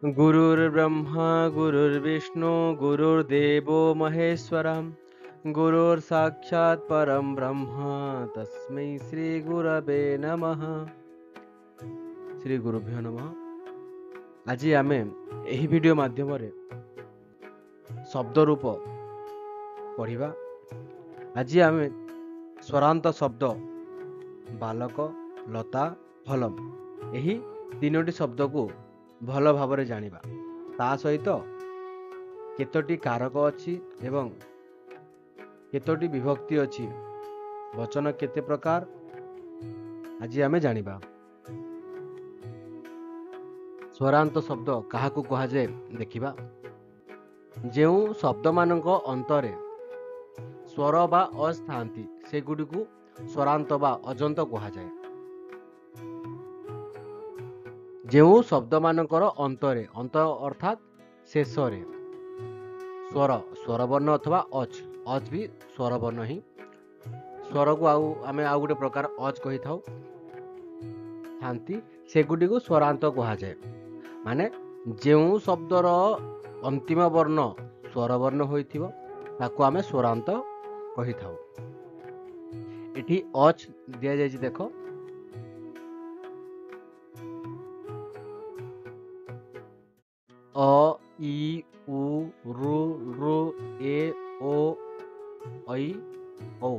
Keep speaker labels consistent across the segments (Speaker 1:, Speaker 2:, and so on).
Speaker 1: ଗୁରୁର୍ବ୍ରହ୍ମା ଗୁରୁର୍ବିଷ୍ଣୁ ଗୁରୁର୍ଦେବୋ ମହେଶ୍ୱର ଗୁରୁର୍ ସାକ୍ଷାତ୍ ପରମ୍ ବ୍ରହ୍ମ ତସ୍ମୈ ଶ୍ରୀ ଗୁରବେ ନମଃ। ଶ୍ରୀ ଗୁରୁଭ୍ୟୋ ନମଃ। ଆଜି ଆମେ ଏହି ଭିଡ଼ିଓ ମାଧ୍ୟମରେ ଶବ୍ଦ ରୂପ ପଢ଼ିବା। ଆଜି ଆମେ ସ୍ୱରାନ୍ତ ଶବ୍ଦ ବାଲକ, ଲତା, ଫଲମ ଏହି ତିନୋଟି ଶବ୍ଦକୁ ଭଲ ଭାବରେ ଜାଣିବା। ତା ସହିତ କେତୋଟି କାରକ ଅଛି ଏବଂ କେତୋଟି ବିଭକ୍ତି ଅଛି, ବଚନ କେତେ ପ୍ରକାର, ଆଜି ଆମେ ଜାଣିବା। ସ୍ୱରାନ୍ତ ଶବ୍ଦ କାହାକୁ କୁହାଯାଏ ଦେଖିବା। ଯେଉଁ ଶବ୍ଦମାନଙ୍କ ଅନ୍ତରେ ସ୍ୱର ବା ଅଜ୍ ଥାନ୍ତି ସେଗୁଡ଼ିକୁ ସ୍ୱରାନ୍ତ ବା ଅଜନ୍ତ କୁହାଯାଏ। ଯେଉଁ ଶବ୍ଦମାନଙ୍କର ଅନ୍ତରେ, ଅନ୍ତ ଅର୍ଥାତ୍ ଶେଷରେ ସ୍ୱର, ସ୍ୱରବର୍ଣ୍ଣ ଅଥବା ଅଚ୍, ଅଚ୍ ବି ସ୍ୱରବର୍ଣ୍ଣ ହିଁ, ସ୍ୱରକୁ ଆଉ ଆମେ ଆଉ ଗୋଟେ ପ୍ରକାର ଅଚ୍ କହିଥାଉ, ଥାନ୍ତି ସେଗୁଡ଼ିକୁ ସ୍ୱରାନ୍ତ କୁହାଯାଏ। ମାନେ ଯେଉଁ ଶବ୍ଦର ଅନ୍ତିମ ବର୍ଣ୍ଣ ସ୍ୱରବର୍ଣ୍ଣ ହୋଇଥିବ ତାକୁ ଆମେ ସ୍ୱରାନ୍ତ କହିଥାଉ। ଏଠି ଅଚ୍ ଦିଆଯାଇଛି ଦେଖ। ଅ, ଇ, ଉ, ଋ, ଋ, ଏ, ଓ, ଐ, ଔ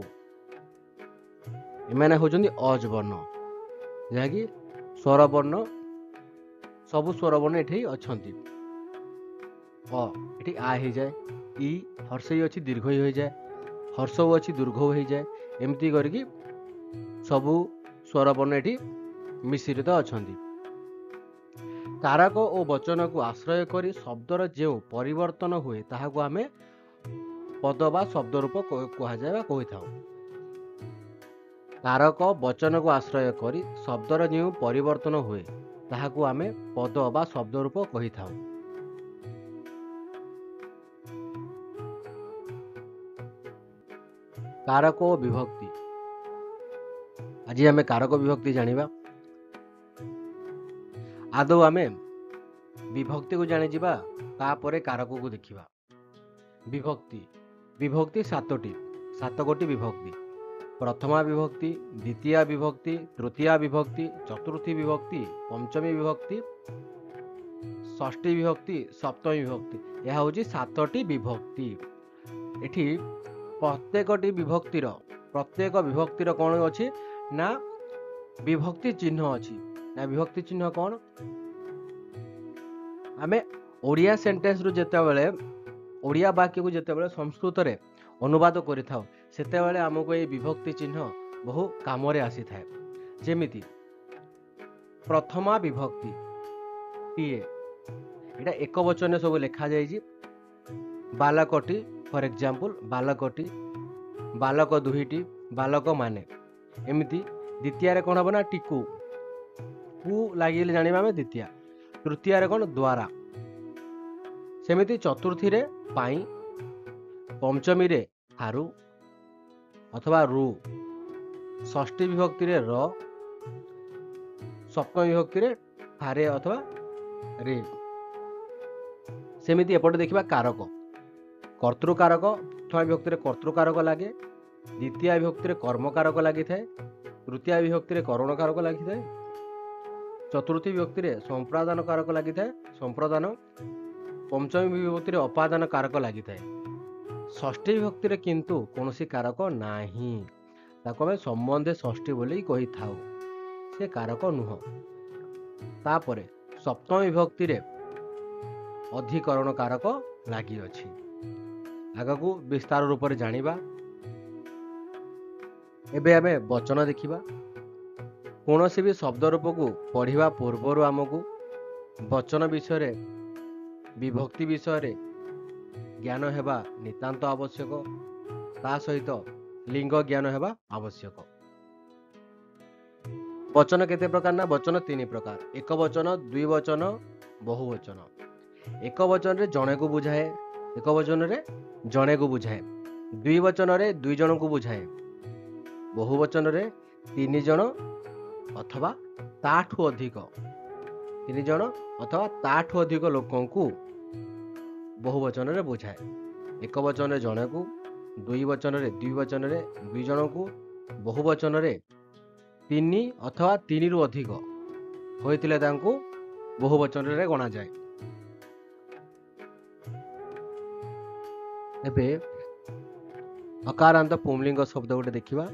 Speaker 1: ଏମାନେ ହେଉଛନ୍ତି ଅଜ୍ ବର୍ଣ୍ଣ, ଯାହାକି ସ୍ୱରବର୍ଣ୍ଣ। ସବୁ ସ୍ୱରବର୍ଣ୍ଣ ଏଠି ଅଛନ୍ତି। ଅ ଏଠି ଆ ହେଇଯାଏ, ଇ ହର୍ଷଇ ଅଛି ଦୀର୍ଘ ହୋଇଯାଏ, ହର୍ଷଉ ଅଛି ଦୀର୍ଘ ହେଇଯାଏ। ଏମିତି କରିକି ସବୁ ସ୍ୱରବର୍ଣ୍ଣ ଏଠି ମିଶ୍ରିତ ଅଛନ୍ତି। କାରକ ଓ ବଚନକୁ ଆଶ୍ରୟ କରି ଶବ୍ଦର ଯେଉଁ ପରିବର୍ତ୍ତନ ହୁଏ ତାହାକୁ ଆମେ ପଦ ବା ଶବ୍ଦ ରୂପ କୁହାଯାଏ ବା କହିଥାଉ। କାରକ ବଚନକୁ ଆଶ୍ରୟ କରି ଶବ୍ଦର ଯେଉଁ ପରିବର୍ତ୍ତନ ହୁଏ ତାହାକୁ ଆମେ ପଦ ବା ଶବ୍ଦ ରୂପ କହିଥାଉ। କାରକ ଓ ବିଭକ୍ତି, ଆଜି ଆମେ କାରକ ବିଭକ୍ତି ଜାଣିବା। ଆଦୌ ଆମେ ବିଭକ୍ତିକୁ ଜାଣିଯିବା, ତାପରେ କାରକକୁ ଦେଖିବା। ବିଭକ୍ତି, ବିଭକ୍ତି ସାତୋଟି, ସାତ ଗୋଟି ବିଭକ୍ତି। ପ୍ରଥମା ବିଭକ୍ତି, ଦ୍ୱିତୀୟା ବିଭକ୍ତି, ତୃତୀୟା ବିଭକ୍ତି, ଚତୁର୍ଥୀ ବିଭକ୍ତି, ପଞ୍ଚମୀ ବିଭକ୍ତି, ଷଷ୍ଠୀ ବିଭକ୍ତି, ସପ୍ତମୀ ବିଭକ୍ତି। ଏହା ହେଉଛି ସାତଟି ବିଭକ୍ତି। ଏଠି ପ୍ରତ୍ୟେକଟି ବିଭକ୍ତିର, ପ୍ରତ୍ୟେକ ବିଭକ୍ତିର କ'ଣ ଅଛି ନା ବିଭକ୍ତି ଚିହ୍ନ ଅଛି। ନା ବିଭକ୍ତି ଚିହ୍ନ କ'ଣ? ଆମେ ଓଡ଼ିଆ ସେଣ୍ଟେନ୍ସରୁ ଯେତେବେଳେ ଓଡ଼ିଆ ବାକ୍ୟକୁ ଯେତେବେଳେ ସଂସ୍କୃତରେ ଅନୁବାଦ କରିଥାଉ ସେତେବେଳେ ଆମକୁ ଏଇ ବିଭକ୍ତି ଚିହ୍ନ ବହୁ କାମରେ ଆସିଥାଏ। ଯେମିତି ପ୍ରଥମା ବିଭକ୍ତି ଟିଏ, ଏଇଟା ଏକ ବଚନରେ ସବୁ ଲେଖାଯାଇଛି। ବାଲକଟି, ଫର ଏକ୍ଜାମ୍ପଲ ବାଲକଟି, ବାଲକ ଦୁଇଟି, ବାଲକ ମାନେ। ଏମିତି ଦ୍ୱିତୀୟରେ କ'ଣ ହେବ ନା ଟିକୁ, କୁ ଲାଗିଲେ ଜାଣିବା ଆମେ ଦ୍ୱିତୀୟା। ତୃତୀୟରେ କ'ଣ ଦ୍ୱାରା। ସେମିତି ଚତୁର୍ଥୀରେ ପାଇଁ, ପଞ୍ଚମୀରେ ଠାରୁ ଅଥବା ରୁ, ଷଷ୍ଠୀ ବିଭକ୍ତିରେ ର, ସପ୍ତମୀ ବିଭକ୍ତିରେ ଠାରେ ଅଥବା ରେ। ସେମିତି ଏପଟେ ଦେଖିବା କାରକ, କର୍ତ୍ତୃକାରକ। ପ୍ରଥମା ବିଭକ୍ତିରେ କର୍ତ୍ତୃକାରକ ଲାଗେ, ଦ୍ୱିତୀୟା ବିଭକ୍ତିରେ କର୍ମକାରକ ଲାଗିଥାଏ, ତୃତୀୟା ବିଭକ୍ତିରେ କରଣକାରକ ଲାଗିଥାଏ, ଚତୁର୍ଥୀ ବିଭକ୍ତିରେ ସମ୍ପ୍ରଦାନ କାରକ ଲାଗିଥାଏ, ସମ୍ପ୍ରଦାନ, ପଞ୍ଚମୀ ବିଭକ୍ତିରେ ଅପାଦାନ କାରକ ଲାଗିଥାଏ। ଷଷ୍ଠୀ ବିଭକ୍ତିରେ କିନ୍ତୁ କୌଣସି କାରକ ନାହିଁ, ତାକୁ ଆମେ ସମ୍ବନ୍ଧେ ଷଷ୍ଠୀ ବୋଲି କହିଥାଉ, ସେ କାରକ ନୁହଁ। ତାପରେ ସପ୍ତମୀ ବିଭକ୍ତିରେ ଅଧିକରଣ କାରକ ଲାଗିଅଛି। ଆଗକୁ ବିସ୍ତାର ରୂପରେ ଜାଣିବା। ଏବେ ଆମେ ବଚନ ଦେଖିବା। କୌଣସି ବି ଶବ୍ଦ ରୂପକୁ ପଢ଼ିବା ପୂର୍ବରୁ ଆମକୁ ବଚନ ବିଷୟରେ, ବିଭକ୍ତି ବିଷୟରେ ଜ୍ଞାନ ହେବା ନିତାନ୍ତ ଆବଶ୍ୟକ। ତା ସହିତ ଲିଙ୍ଗ ଜ୍ଞାନ ହେବା ଆବଶ୍ୟକ। ବଚନ କେତେ ପ୍ରକାର ନା ବଚନ ତିନି ପ୍ରକାର, ଏକ ବଚନ, ଦ୍ୱି ବଚନ, ବହୁ ବଚନ। ଏକ ବଚନରେ ଜଣେକୁ ବୁଝାଏ, ଏକ ବଚନରେ ଜଣେକୁ ବୁଝାଏ। ଦ୍ୱି ବଚନରେ ଦୁଇ ଜଣଙ୍କୁ ବୁଝାଏ। ବହୁ ବଚନରେ ତିନି ଜଣ ଅଥବା ତାଠୁ ଅଧିକ, ତିନି ଜଣ ଅଥବା ତାଠୁ ଅଧିକ ଲୋକଙ୍କୁ ବହୁ ବଚନରେ ବୁଝାଏ। ଏକ ବଚନରେ ଜଣକୁ, ଦୁଇ ବଚନରେ ଦୁଇ ବଚନରେ ଦୁଇ ଜଣଙ୍କୁ, ବହୁ ବଚନରେ ତିନି ଅଥବା ତିନିରୁ ଅଧିକ ହୋଇଥିଲେ ତାଙ୍କୁ ବହୁ ବଚନରେ ଗଣାଯାଏ। ଏବେ ଅକାରାନ୍ତ ପୁଂଲିଙ୍ଗ ଶବ୍ଦ ଗୋଟେ ଦେଖିବା,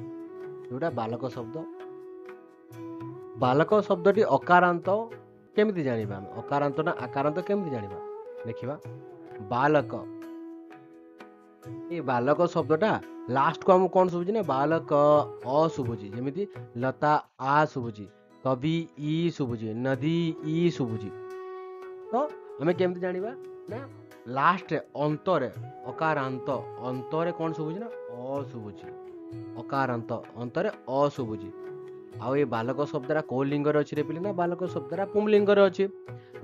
Speaker 1: ଯୋଉଟା ବାଲକ ଶବ୍ଦ। ବାଲକ ଶବ୍ଦଟି ଅକାରାନ୍ତ କେମିତି ଜାଣିବା ଆମେ? ଅକାରାନ୍ତ ନା ଆକାରାନ୍ତ କେମିତି ଜାଣିବା? ଦେଖିବା। ବାଲକ, ଏ ବାଲକ ଶବ୍ଦଟା ଲାଷ୍ଟକୁ ଆମକୁ କ'ଣ ଶୁଭୁଛି ନା ବାଲକ ଅ ଶୁଭୁଛି। ଯେମିତି ଲତା ଆ ଶୁଭୁଛି, କବି ଇ ଶୁଭୁଛି, ନଦୀ ଇ ଶୁଭୁଛି। ତ ଆମେ କେମିତି ଜାଣିବା ନା ଲାଷ୍ଟରେ ଅନ୍ତରେ ଅକାରାନ୍ତ ଅନ୍ତରେ କ'ଣ ଶୁଭୁଛି ନା ଅ ଶୁଭୁଛି। ଅକାରାନ୍ତ ଅନ୍ତରେ ଅ ଶୁଭୁଛି। ଆଉ ଏ ବାଲକ ଶବ୍ଦଟା କୋଉ ଲିଙ୍ଗରେ ଅଛି ରେ ପିଲେ? ନା ବାଲକ ଶବ୍ଦଟା ପୁଂଲିଙ୍ଗରେ ଅଛି।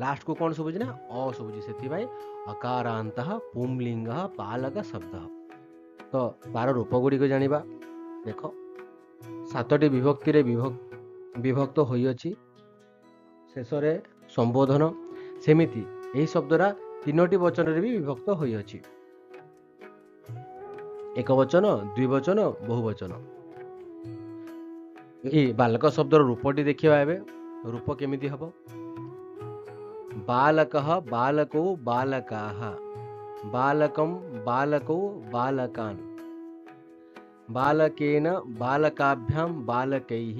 Speaker 1: ଲାଷ୍ଟକୁ କ'ଣ ଶୁଭୁଛି ନା ଅ ଶୁଭୁଛି। ସେଥିପାଇଁ ଅକାରାନ୍ତ ପୁଂଲିଙ୍ଗ ବାଲକ ଶବ୍ଦ। ତ ତାର ରୂପ ଗୁଡ଼ିକ ଜାଣିବା। ଦେଖ, 7ଟି ବିଭକ୍ତିରେ ବିଭକ୍ତ ହୋଇଅଛି, ଶେଷରେ ସମ୍ବୋଧନ। ସେମିତି ଏହି ଶବ୍ଦଟା 3ଟି ବଚନରେ ବି ବିଭକ୍ତ ହୋଇଅଛି, ଏକ ବଚନ, ଦ୍ୱିବଚନ, ବହୁବଚନ। ଏହି ବାଲକ ଶବ୍ଦର ରୂପଟି ଦେଖିବା ଏବେ। ରୂପ କେମିତି ହବ? ବାଲକଃ ବାଲକୌ ବାଲକାଃ, ବାଲକಂ ବାଲକୌ ବାଲକାନ୍, ବାଲକେନ ବାଲକାଭ୍ୟାಂ ବାଲକୈଃ,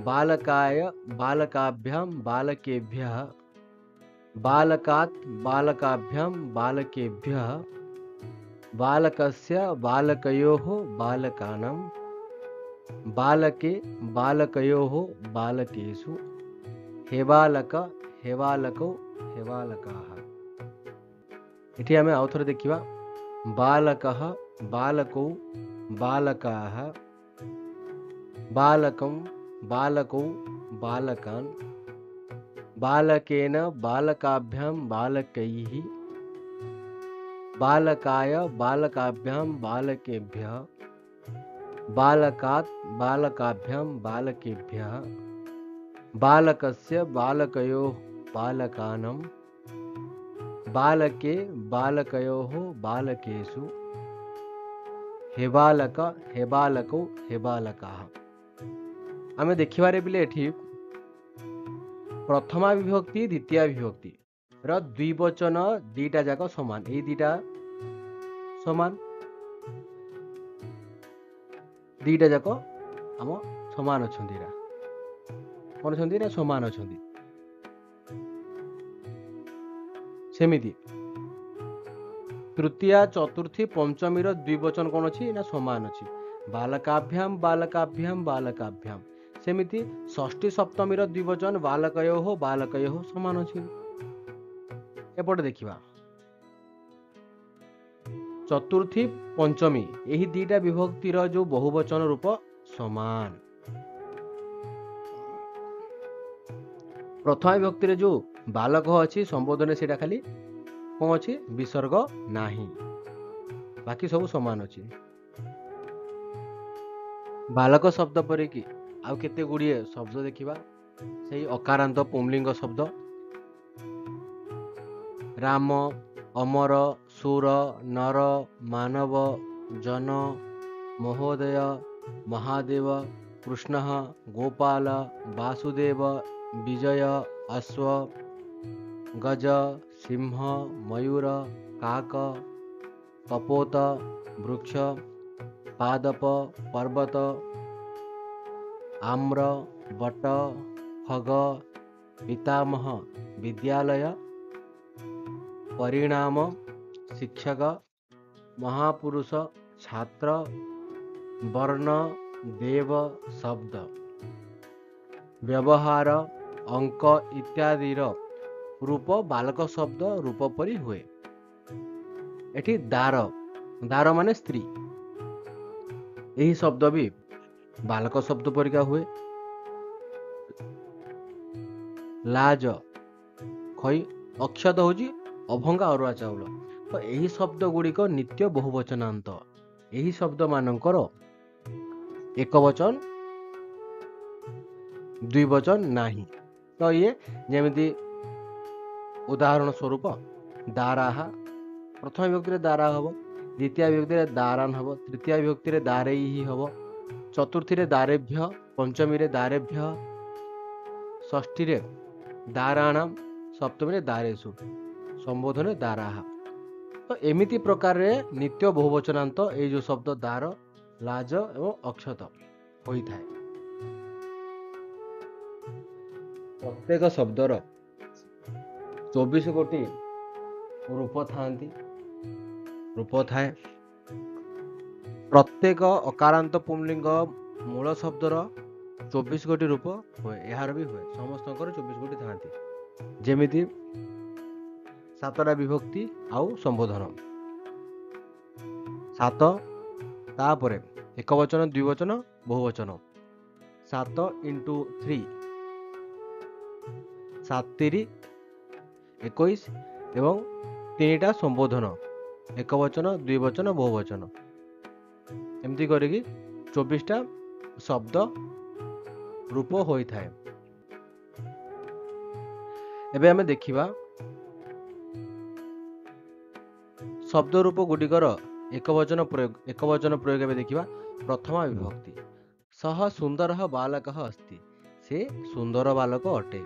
Speaker 1: ବାଲକାୟ ବାଲକାଭ୍ୟାಂ ବାଲକେଭ୍ୟଃ, ବାଲକାत् ବାଲକାଭ୍ୟାಂ ବାଲକେଭ୍ୟଃ, ବାଲକସ୍ୟ ବାଲକयोः ବାଲକାନାं, ବାଲକେ ବାଲକयोः ବାଲକେषु, हे ବାଲକ हे ବାଲକौ हे ବାଲକାः। ଏଠି ଆମେ ଆଉ ଥରେ ଦେଖିବା। ବାଲକଃ ବାଲକୌ ବାଲକାः, ବାଲକಂ ବାଲକୌ ବାଲକାन्, ବାଲକେନ ବାଲକାଭ୍ୟାं ବାଲକୈः, ବାଲକାୟ ବାଲକାଭ୍ୟାं ବାଲକେଭ୍ୟः, ବାଲକାत् ବାଲକାଭ୍ୟାं ବାଲକେଭ୍ୟः, ବାଲକସ୍ୟ ବାଲକयोः ବାଲକାନାं, ବାଲକେ ବାଲକयोः ବାଲକେषु, हे ବାଲକ हे ବାଲକୌ हे ବାଲକାः। ଆମେ ଦେଖିବାରେ ପିଲେ ଏଠି ପ୍ରଥମା ବିଭକ୍ତି ଦ୍ୱିତୀୟା ବିଭକ୍ତି ର ଦ୍ୱିବଚନ ଦିଟା ଯାକ ସମାନ। ଏଇ ଦିଟା ସମାନ, ଦିଟା ଯାକ ଆମ ସମାନ ଅଛନ୍ତି। ଏରା କ'ଣ ଅଛନ୍ତି ନା ସମାନ ଅଛନ୍ତି। ସେମିତି ତୃତୀୟା ଚତୁର୍ଥୀ ପଞ୍ଚମୀର ଦ୍ୱିବଚନ କ'ଣ ଅଛି ନା ସମାନ ଅଛି, ବାଲକାଭ୍ୟାମ ବାଲକାଭ୍ୟାମ ବାଲକାଭ୍ୟାମ। ସେମିତି ଷଷ୍ଠୀ ସପ୍ତମୀର ଦ୍ୱିବଚନ ବାଲକୟୋଃ ବାଲକୟୋଃ ସମାନ ଅଛି। ଏପଟେ ଦେଖିବା ଚତୁର୍ଥୀ ପଞ୍ଚମୀ ଏହି ଦିଟା ବିଭକ୍ତିର ଯୋଉ ବହୁବଚନ ରୂପ ସମାନ। ପ୍ରଥମା ବିଭକ୍ତିରେ ଯୋଉ ବାଲକ ଅଛି ସମ୍ବୋଧନରେ ସେଇଟା ଖାଲି କ'ଣ ଅଛି ବିସର୍ଗ ନାହିଁ, ବାକି ସବୁ ସମାନ ଅଛି। ବାଲକ ଶବ୍ଦ ପରିକି ଆଉ କେତେ ଗୁଡ଼ିଏ ଶବ୍ଦ ଦେଖିବା, ସେଇ ଅକାରାନ୍ତ ପୁଂଲିଙ୍ଗ ଶବ୍ଦ। ରାମ, ଅମର, ସୁର, ନର, ମାନବ, ଜନ, ମହୋଦୟ, ମହାଦେବ, କୃଷ୍ଣ, ଗୋପାଳ, ବାସୁଦେବ, ବିଜୟ, ଅଶ୍ୱ, ଗଜ, ସିଂହ, ମୟୂର, କାକ, କପୋତ, ବୃକ୍ଷ, ପାଦପ, ପର୍ବତ, ଆମ୍ର, ବଟ, ଖଗ, ପିତାମହ, ବିଦ୍ୟାଳୟ, ପରିଣାମ, ଶିକ୍ଷକ, ମହାପୁରୁଷ, ଛାତ୍ର, ବର୍ଣ୍ଣ, ଦେବ, ଶବ୍ଦ, ବ୍ୟବହାର, ଅଙ୍କ ଇତ୍ୟାଦିର ରୂପ ବାଲକ ଶବ୍ଦ ରୂପ ପରି ହୁଏ। ଏଠି ଦାର, ଦାର ମାନେ ସ୍ତ୍ରୀ, ଏହି ଶବ୍ଦ ବି ବାଲକ ଶବ୍ଦ ପରିକା ହୁଏ। ଲାଜ, ଖଇ, ଅକ୍ଷତ ହେଉଛି ଅଭଙ୍ଗା ଅରୁଆ ଚାଉଳ। ତ ଏହି ଶବ୍ଦ ଗୁଡ଼ିକ ନିତ୍ୟ ବହୁବଚନାନ୍ତ। ଏହି ଶବ୍ଦ ମାନଙ୍କର ଏକ ବଚନ ଦ୍ୱିବଚନ ନାହିଁ। ତ ଇଏ ଯେମିତି ଉଦାହରଣ ସ୍ୱରୂପ ଦାରାହା, ପ୍ରଥମ ବିଭକ୍ତିରେ ଦାରା ହେବ, ଦ୍ୱିତୀୟ ବିଭକ୍ତିରେ ଦାରାନ ହେବ, ତୃତୀୟ ବିଭକ୍ତିରେ ଦାରେଇହି ହେବ, ଚତୁର୍ଥୀରେ ଦାରେଭ୍ୟ, ପଞ୍ଚମୀରେ ଦାରେଭ୍ୟ, ଷଷ୍ଠୀରେ ଦାରାଣାମ, ସପ୍ତମୀରେ ଦାରେଷୁ, ସମ୍ବୋଧନରେ ଦାରାହା। ତ ଏମିତି ପ୍ରକାରରେ ନିତ୍ୟ ବହୁବଚନାନ୍ତ ଏଇ ଯେଉଁ ଶବ୍ଦ ଦାର, ଲାଜ ଏବଂ ଅକ୍ଷତ ହୋଇଥାଏ। ପ୍ରତ୍ୟେକ ଶବ୍ଦର 24 ଗୋଟି ରୂପ ଥାନ୍ତି, ରୂପ ଥାଏ। ପ୍ରତ୍ୟେକ ଅକାରାନ୍ତ ପୁଂଲିଙ୍ଗ ମୂଳ ଶବ୍ଦର 24 ଗୋଟି ରୂପ ହୁଏ, ଏହାର ବି ହୁଏ, ସମସ୍ତଙ୍କର 24 ଗୋଟି ଥାନ୍ତି। ଯେମିତି 7ଟା ବିଭକ୍ତି ଆଉ ସମ୍ବୋଧନ 7, ତାପରେ ଏକବଚନ, ଦ୍ୱିବଚନ, ବହୁବଚନ। 7 ଇଣ୍ଟୁ 3, 7 3 21, ଏବଂ 3ଟା ସମ୍ବୋଧନ, ଏକବଚନ, ଦ୍ୱିବଚନ, ବହୁବଚନ। ଏମିତି କରିକି 24ଟା ଶବ୍ଦ ରୂପ ହୋଇଥାଏ। ଏବେ ଆମେ ଦେଖିବା ଶବ୍ଦ ରୂପ ଗୁଡ଼ିକର ଏକବଚନ ପ୍ରୟୋଗ। ଏକବଚନ ପ୍ରୟୋଗ ଏବେ ଦେଖିବା। ପ୍ରଥମା ବିଭକ୍ତି, ସହ ସୁନ୍ଦର ବାଲକ ଅସ୍ତି, ସେ ସୁନ୍ଦର ବାଲକ ଅଟେ।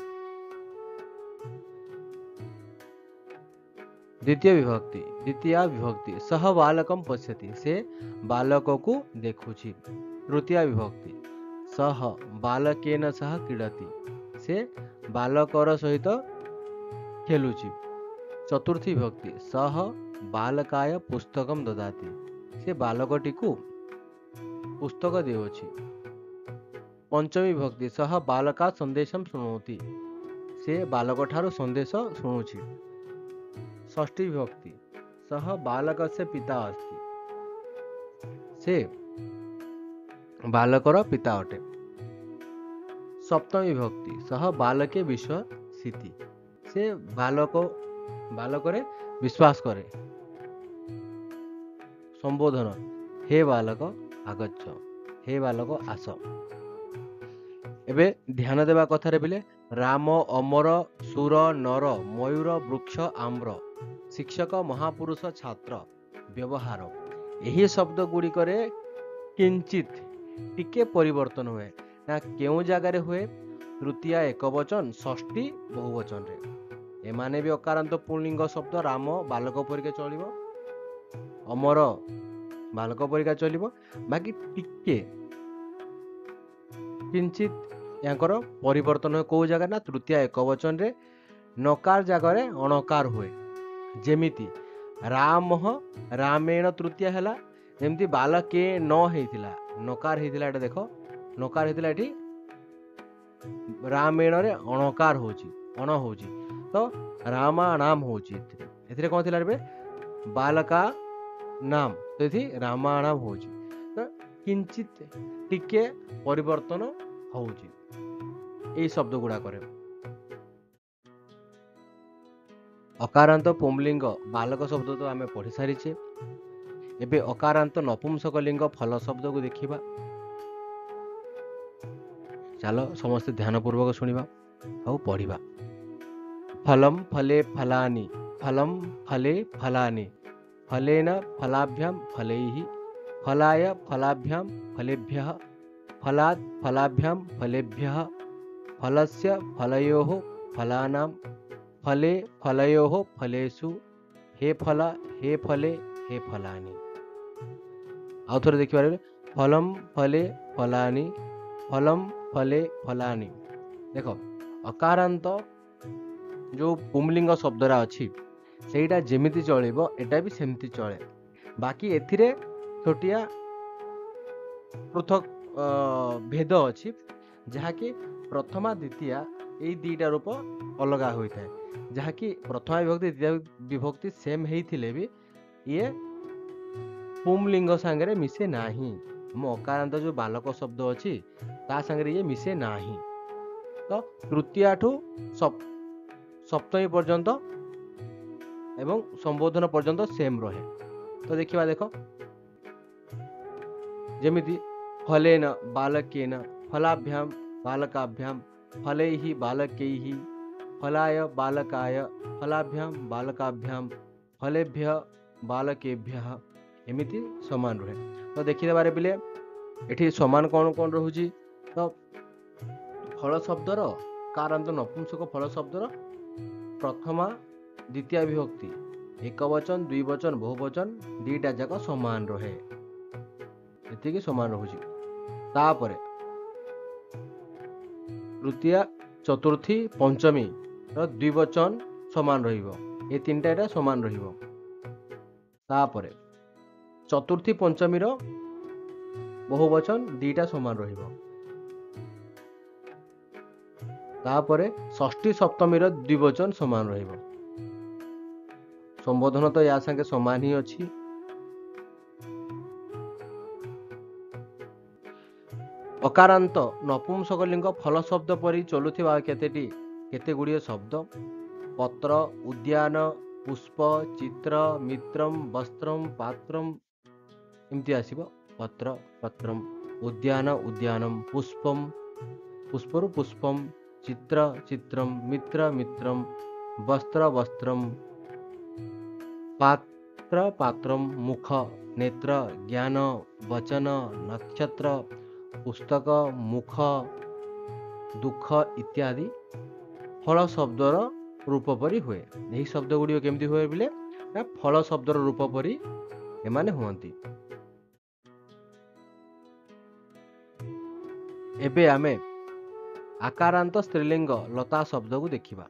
Speaker 1: ଦ୍ୱିତୀୟ ବିଭକ୍ତି, ଦ୍ୱିତୀୟା ବିଭକ୍ତି, ସହ ବାଲକಂ ପଶ୍ୟତି, ସେ ବାଲକକୁ ଦେଖୁଛି। ତୃତୀୟା ବିଭକ୍ତି, ସହ ବାଲକେନ ସହ କ୍ରୀଡ଼ତି, ସେ ବାଲକର ସହିତ ଖେଳୁଛି। ଚତୁର୍ଥୀ ବିଭକ୍ତି, ସହ ବାଲକାୟ ପୁସ୍ତକಂ ଦଦାତି, ସେ ବାଲକଟିକୁ ପୁସ୍ତକ ଦେଉଅଛି। ପଞ୍ଚମୀ ବିଭକ୍ତି, ସହ ବାଲକା ସନ୍ଦେଶం ଶୃଣୋତି, ସେ ବାଲକ ଠାରୁ ସନ୍ଦେଶ ଶୁଣୁଛି। ଷଷ୍ଠୀ ବିଭକ୍ତି, ସହ ବାଲକସ୍ୟ ପିତା ଅସ୍ତି, ସେ ବାଲକର ପିତା ଅଟେ। ସପ୍ତମୀ ବିଭକ୍ତି, ସହ ବାଲକେ ବିଶ୍ୱସିତି, ସେ ବାଲକରେ ବିଶ୍ୱାସ କରେ। ସମ୍ବୋଧନ, ହେ ବାଲକ ଆଗଚ୍ଛ, ହେ ବାଲକ ଆସ। ଏବେ ଧ୍ୟାନ ଦେବା କଥାରେ ପିଲେ, ରାମ, ଅମର, ସୁର, ନର, ମୟୂର, ବୃକ୍ଷ, ଆମ୍ର, ଶିକ୍ଷକ, ମହାପୁରୁଷ, ଛାତ୍ର, ବ୍ୟବହାର, ଏହି ଶବ୍ଦ ଗୁଡ଼ିକରେ କିଞ୍ଚିତ ଟିକେ ପରିବର୍ତ୍ତନ ହୁଏ ନା। କେଉଁ ଜାଗାରେ ହୁଏ? ତୃତୀୟା ଏକବଚନ, ଷଷ୍ଠୀ ବହୁବଚନରେ। ଏମାନେ ବି ଅକାରାନ୍ତ ପୁଂଲିଙ୍ଗ ଶବ୍ଦ। ରାମ ବାଲକ ପରିକା ଚଳିବ, ଅମର ବାଲକ ପରିକା ଚଳିବ, ବାକି ଟିକେ କିଞ୍ଚିତ ୟାଙ୍କର ପରିବର୍ତ୍ତନ ହୁଏ। କେଉଁ ଜାଗାରେ ନା ତୃତୀୟା ଏକବଚନରେ ନକାର ଜାଗାରେ ଅଣକାର ହୁଏ। ଯେମିତି ରାମ ରାମେଣ ତୃତୀୟା ହେଲା, ଯେମିତି ବାଲକେ ନ ହେଇଥିଲା, ନକାର ହେଇଥିଲା, ଏଟା ଦେଖ ନକାର ହେଇଥିଲା, ଏଠି ରାମେଣରେ ଅଣକାର ହଉଛି, ଅଣ ହଉଛି, ତ ରାମାଣାମ ହଉଛି। ଏଥିରେ କ'ଣ ଥିଲା ଏବେ ବାଲକା ନାମ, ତ ଏଠି ରାମାଣାମ ହଉଛି। ତ କିଞ୍ଚିତ ଟିକେ ପରିବର୍ତ୍ତନ ହଉଛି ଏଇ ଶବ୍ଦ ଗୁଡାକରେ। ଅକାରାନ୍ତ ପୁଂଲିଙ୍ଗ ବାଲକ ଶବ୍ଦ ତ ଆମେ ପଢି ସାରିଛେ। ଏବେ ଅକାରାନ୍ତ ନପୁଂସକ ଲିଙ୍ଗ ଫଲ ଶବ୍ଦକୁ ଦେଖିବା। ଚାଲ ସମସ୍ତେ ଧ୍ୟାନପୂର୍ବକ ଶୁଣିବା ଆଉ ପଢିବା। ଫଲମ ଫଲେ ଫଲାନି, ଫଲମ ଫଲେ ଫଲାନି, ଫଲେନ ଫଲାଭ୍ୟାମ ଫଲୈଃ, ଫଲାୟ ଫଲାଭ୍ୟାମ ଫଲେଭ୍ୟଃ, ଫଲାତ୍ ଫଲାଭ୍ୟାମ ଫଲେଭ୍ୟଃ, ଫଲସ୍ୟ ଫଲୟୋଃ ଫଲାନାମ, ଫଲେ ଫଲୟୋଃ ଫଲେଷୁ, ହେ ଫଲ ହେ ଫଲେ ହେ ଫଲାନି। ଆଉ ଥରେ ଦେଖିପାରିବେ, ଫଲମ ଫଲେ ଫଲାନି, ଫଲମ ଫଲେ ଫଲାନି। ଦେଖ ଅକାରାନ୍ତ ଯେଉଁ ପୁଂଲିଙ୍ଗ ଶବ୍ଦଟା ଅଛି ସେଇଟା ଯେମିତି ଚଳିବ ଏଟା ବି ସେମିତି ଚଳେ, ବାକି ଏଥିରେ ଛୋଟିଆ ପୃଥକ ଭେଦ ଅଛି, ଯାହାକି ପ୍ରଥମା ଦ୍ୱିତୀୟା ଏଇ ଦୁଇଟା ରୂପ ଅଲଗା ହୋଇଥାଏ। ଯାହାକି ପ୍ରଥମା ବିଭକ୍ତି ଦ୍ୱିତୀୟା ବିଭକ୍ତି ସେମ୍ ହେଇଥିଲେ ବି ଇଏ ପୁଂଲିଙ୍ଗ ସାଙ୍ଗରେ ମିଶେ ନାହିଁ। ଆମ ଅକାରାନ୍ତ ଯେଉଁ ବାଲକ ଶବ୍ଦ ଅଛି ତା ସାଙ୍ଗରେ ଇଏ ମିଶେ ନାହିଁ। ତ ତୃତୀୟାଠୁ ସପ୍ତମୀ ପର୍ଯ୍ୟନ୍ତ ଏବଂ ସମ୍ବୋଧନ ପର୍ଯ୍ୟନ୍ତ ସେମ୍ ରହେ। ତ ଦେଖିବା, ଦେଖ ଯେମିତି ଫଲେନ ବାଲକେନ, ଫଲାଭ୍ୟାମ ବାଲକାଭ୍ୟାମ, ଫଲୈଃ ବାଲକୈଃ, ଫଲାୟ ବାଲକାୟ, ଫଲାଭ୍ୟାಂ ବାଲକାଭ୍ୟାಂ, ଫଲେଭ୍ୟ ବାଲକେଭ୍ୟଃ, ଏମିତି ସମାନ ରୁହେ। ତ ଦେଖିଦେବାରେ ପିଲେ ଏଠି ସମାନ କ'ଣ କ'ଣ ରହୁଛି। ତ ଫଳ ଶବ୍ଦର କାରାନ୍ତ ନପୁଂସକ ଫଳ ଶବ୍ଦର ପ୍ରଥମା ଦ୍ୱିତୀୟା ବିଭକ୍ତି ଏକବଚନ, ଦ୍ୱିବଚନ, ବହୁବଚନ ଦୁଇଟା ଯାକ ସମାନ ରହେ, ଏତିକି ସମାନ ରହୁଛି। ତାପରେ ତୃତୀୟା, ଚତୁର୍ଥୀ, ପଞ୍ଚମୀର ଦ୍ୱିବଚନ ସମାନ ରହିବ, ଏ ତିନିଟା ଏଇଟା ସମାନ ରହିବ। ତାପରେ ଚତୁର୍ଥୀ ପଞ୍ଚମୀର ବହୁବଚନ ଦୁଇଟା ସମାନ ରହିବ। ତାପରେ ଷଷ୍ଠୀ ସପ୍ତମୀର ଦ୍ୱିବଚନ ସମାନ ରହିବ। ସମ୍ବୋଧନ ତ ୟା ସାଙ୍ଗେ ସମାନ ହିଁ ଅଛି। ଅକାରାନ୍ତ ନପୁଂସକଲିଙ୍ଗ ଫଲ ଶବ୍ଦ ପରି ଚଲୁଥିବା କେତେ ଗୁଡ଼ିଏ ଶବ୍ଦ ପତ୍ର, ଉଦ୍ୟାନ, ପୁଷ୍ପ, ଚିତ୍ର, ମିତ୍ରମ, ବସ୍ତ୍ରମ, ପାତ୍ରମ ଏମିତି ଆସିବ। ପତ୍ର ପତ୍ରମ, ଉଦ୍ୟାନ ଉଦ୍ୟାନମ, ପୁଷ୍ପମ ପୁଷ୍ପରୁ ପୁଷ୍ପମ, ଚିତ୍ର ଚିତ୍ରମ, ମିତ୍ର ମିତ୍ରମ, ବସ୍ତ୍ର ବସ୍ତ୍ରମ, ପାତ୍ର ପାତ୍ରମ, ମୁଖ, ନେତ୍ର, ଜ୍ଞାନ, ବଚନ, ନକ୍ଷତ୍ର, ପୁସ୍ତକ, ମୁଖ, ଦୁଃଖ ଇତ୍ୟାଦି ଫଳ ଶବ୍ଦର ରୂପ ପରି ହୁଏ। ଏହି ଶବ୍ଦ ଗୁଡ଼ିକ କେମିତି ହୁଏ ବୋଲେ ନା ଫଳ ଶବ୍ଦର ରୂପ ପରି ଏମାନେ ହୁଅନ୍ତି। ଏବେ ଆମେ ଆକାରାନ୍ତ ସ୍ତ୍ରୀଲିଙ୍ଗ ଲତା ଶବ୍ଦକୁ ଦେଖିବା।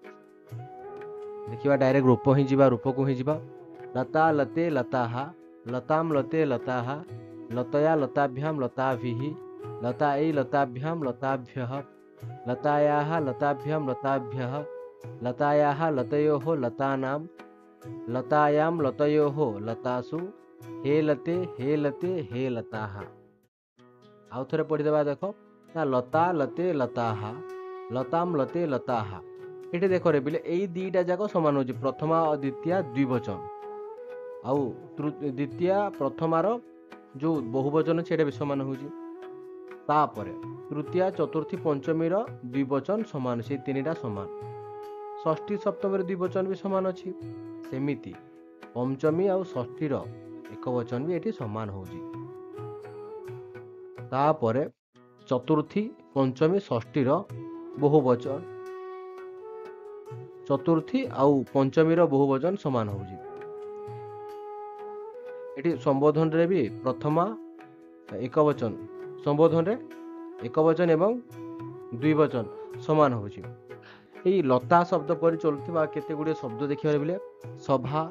Speaker 1: ଦେଖିବା ଡାଇରେକ୍ଟ ରୂପ ହିଁ ଯିବା, ରୂପକୁ ହିଁ ଯିବା। ଲତା ଲତେ ଲତାହା, ଲତାମ ଲତେ ଲତାହା, ଲତୟା ଲତାଭ୍ୟାମ ଲତାଭିः, ଲତାୟୈ ଲତାଭ୍ୟାମ ଲତାଭ୍ୟः, ଲତାୟାः ଲତାଭ୍ୟାମ ଲତାଭ୍ୟः, ଲତାୟାः ଲତयोः ଲତାନାಂ, ଲତାୟାಂ ଲତयोः ଲତାସୁ, ହେ ଲତେ ହେ ଲତେ ହେ ଲତାହା। ଆଉ ଥରେ ପଢ଼ିଦେବା ଦେଖ ନା, ଲତା ଲତେ ଲତାହା, ଲତାମ ଲତେ ଲତାହା। ଏଠି ଦେଖ ରେ ପିଲେ, ଏଇ ଦୁଇଟା ଯାକ ସମାନ ହେଉଛି, ପ୍ରଥମା ଓ ଦ୍ୱିତୀୟା ଦ୍ୱିବଚନ, ଆଉ ଦ୍ୱିତୀୟା ପ୍ରଥମାର ଯେଉଁ ବହୁବଚନ ସେଇଟା ବି ସମାନ ହେଉଛି। ତାପରେ ତୃତୀୟା ଚତୁର୍ଥୀ ପଞ୍ଚମୀର ଦ୍ୱିବଚନ ସମାନ, ସେଇ ତିନିଟା ସମାନ। ଷଷ୍ଠୀ ସପ୍ତମୀର ଦ୍ୱିବଚନ ବି ସମାନ ଅଛି, ସେମିତି ପଞ୍ଚମୀ ଆଉ ଷଷ୍ଠୀର ଏକବଚନ ବି ଏଠି ସମାନ ହେଉଛି। ତାପରେ ଚତୁର୍ଥୀ ପଞ୍ଚମୀ ଷଷ୍ଠୀର ବହୁବଚନ, ଚତୁର୍ଥୀ ଆଉ ପଞ୍ଚମୀର ବହୁବଚନ ସମାନ ହେଉଛି। ଏଠି ସମ୍ବୋଧନରେ ବି ପ୍ରଥମା ଏକବଚନ, ସମ୍ବୋଧନରେ ଏକବଚନ ଏବଂ ଦ୍ୱିବଚନ ସମାନ ହେଉଛି। ଏଇ ଲତା ଶବ୍ଦ ପରି ଚଲୁଥିବା କେତେ ଗୁଡ଼ିଏ ଶବ୍ଦ ଦେଖିବାକୁ ମିଳେ। ସଭା,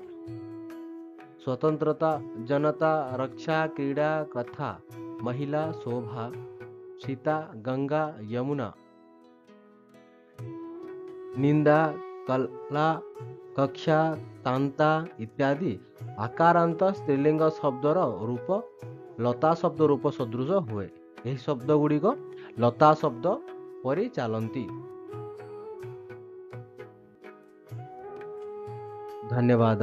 Speaker 1: ସ୍ୱତନ୍ତ୍ରତା, ଜନତା, ରକ୍ଷା, କ୍ରୀଡ଼ା, କଥା, ମହିଳା, ଶୋଭା, ସୀତା, ଗଙ୍ଗା, ଯମୁନା, ନିନ୍ଦା, କଲା, କକ୍ଷା, କାନ୍ତା ଇତ୍ୟାଦି ଆକାରାନ୍ତ ସ୍ତ୍ରୀଲିଙ୍ଗ ଶବ୍ଦର ରୂପ ଲତା ଶବ୍ଦ ରୂପ ସଦୃଶ ହୁଏ। ଏହି ଶବ୍ଦ ଗୁଡ଼ିକ ଲତା ଶବ୍ଦ ପରି ଚାଲନ୍ତି। ଧନ୍ୟବାଦ।